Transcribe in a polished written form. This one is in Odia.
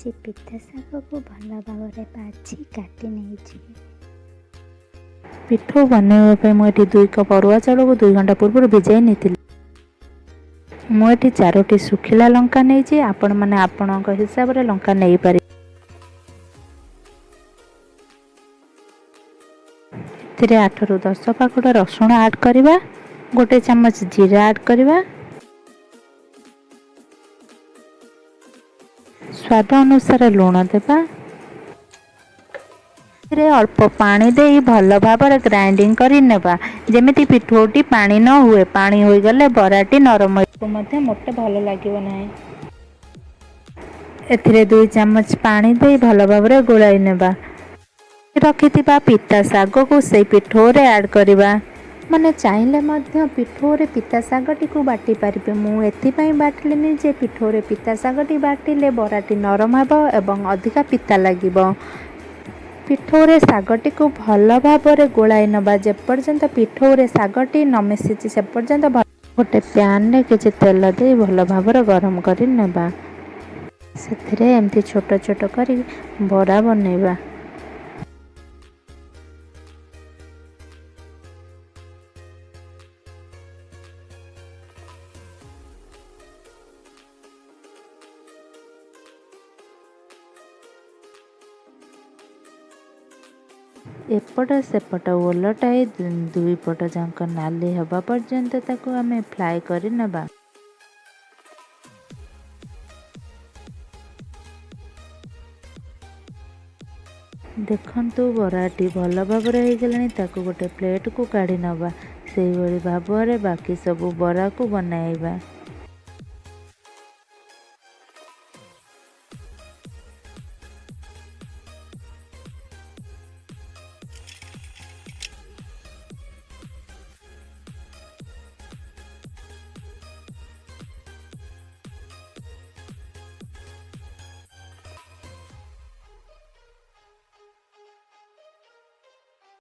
ନେଇଛି ପିତା ଶାଗକୁ ଭଲ ଭାବରେ ବାଛି କାଟି ନେଇଛି। ପିଠଉ ବନେଇବା ପାଇଁ ମୁଁ ଏଠି 2 କପ୍ ଅରୁଆ ଚାଉଳକୁ 2 ଘଣ୍ଟା ପୂର୍ବରୁ ଭିଜାଇ ନେଇଥିଲି। ମୁଁ ଏଠି 4ଟି ଶୁଖିଲା ଲଙ୍କା ନେଇଛି, ଆପଣମାନେ ଆପଣଙ୍କ ହିସାବରେ ଲଙ୍କା ନେଇପାରିବେ। ଏଥିରେ 8ରୁ 10 ପାଖୁଡ଼ା ରସୁଣ ଆଡ଼୍ କରିବା, 1 ଚାମଚ ଜିରା ଆଡ଼୍ କରିବା, ସ୍ୱାଦ ଅନୁସାରେ ଲୁଣ ଦେବା। ଏଥିରେ ଅଳ୍ପ ପାଣି ଦେଇ ଭଲ ଭାବରେ ଗ୍ରାଇଣ୍ଡିଙ୍ଗ କରି ନେବା, ଯେମିତି ପିଠଉଟି ପାଣି ନ ହୁଏ। ପାଣି ହୋଇଗଲେ ବରାଟି ନରମ ମଧ୍ୟ ମୋଟେ ଭଲ ଲାଗିବ ନାହିଁ। ଏଥିରେ 2 ଚାମଚ ପାଣି ଦେଇ ଭଲ ଭାବରେ ଗୋଳାଇ ନେବା। ରଖିଥିବା ପିତା ଶାଗକୁ ସେଇ ପିଠଉରେ ଆଡ଼୍ କରିବା। ମାନେ ଚାହିଁଲେ ମଧ୍ୟ ପିଠଉରେ ପିତା ଶାଗଟିକୁ ବାଟି ପାରିବେ। ମୁଁ ଏଥିପାଇଁ ବାଟିଲିନି ଯେ ପିଠଉରେ ପିତା ଶାଗଟି ବାଟିଲେ ବରାଟି ନରମ ହେବ ଏବଂ ଅଧିକା ପିତା ଲାଗିବ। ପିଠଉରେ ଶାଗଟିକୁ ଭଲ ଭାବରେ ଗୋଳାଇ ନେବା, ଯେପର୍ଯ୍ୟନ୍ତ ପିଠଉରେ ଶାଗଟି ନ ମିଶିଛି ସେପର୍ଯ୍ୟନ୍ତ। ଗୋଟେ ପ୍ୟାନରେ କିଛି ତେଲ ଦେଇ ଭଲ ଭାବରେ ଗରମ କରି ନେବା। ସେଥିରେ ଏମିତି ଛୋଟ ଛୋଟ କରି ବରା ବନେଇବା। ଏପଟ ସେପଟ ଓଲଟାଇ ଦୁଇ ପଟ ଯାକ ନାଲି ହେବା ପର୍ଯ୍ୟନ୍ତ ତାକୁ ଆମେ ଫ୍ରାଏ କରି ନେବା। ଦେଖନ୍ତୁ, ବରାଟି ଭଲ ଭାବରେ ହେଇଗଲାଣି, ତାକୁ ଗୋଟେ ପ୍ଲେଟକୁ କାଢ଼ି ନେବା। ସେଇଭଳି ଭାବରେ ବାକି ସବୁ ବରାକୁ ବନାଇବା।